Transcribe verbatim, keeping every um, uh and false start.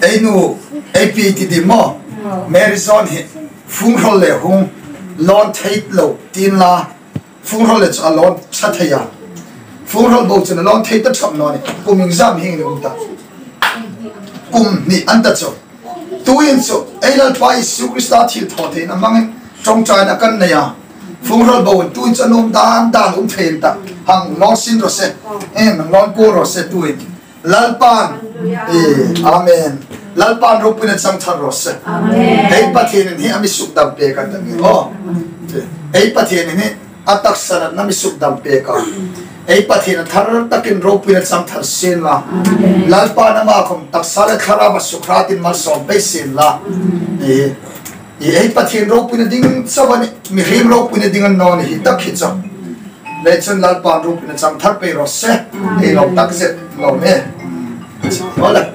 Ei nu, ei pi ti ding maw? Mary John hi fung hrawl le hung lawn thei lo tiin la, fung hrawl le chu a lawn ṭha thei a. Fung hrawl bo chun a lawn thei ta ṭhak naw ni. Kum iengzam hin a um ta? Kum hni an ta chu. Tuhin chu ei Lalpa Isu Krista thilthawtheina hmangin ṭawngṭaina kan nei a. Fung hrawl bo tuhin chu a nuom dan dan um thei an ta. Hang lawn sin raw se. Hang lawn kuol raw se tuhin. Lalpan. E, amen. Lalpan ropuina chang thar raw se. Amen. Ei Pathienin hi a mi sukdam pek a ta ni. Aw. Ei Pathienin hi a taksa natna mi sukdam pek a. Ei Pathien thar takin ropuina chang thar sien la. Amen. Lalpan ama khom taksa le thlarau a suk hratin malsawm pei sien la. E, e, ei Pathien ropuina ding chauh a nih, mihriem ropuina ding a ni naw ni hi tak hi chu. Le chun Lalpan ropuina chang thar pei raw se. Ei lo tak zet lo me. Hola.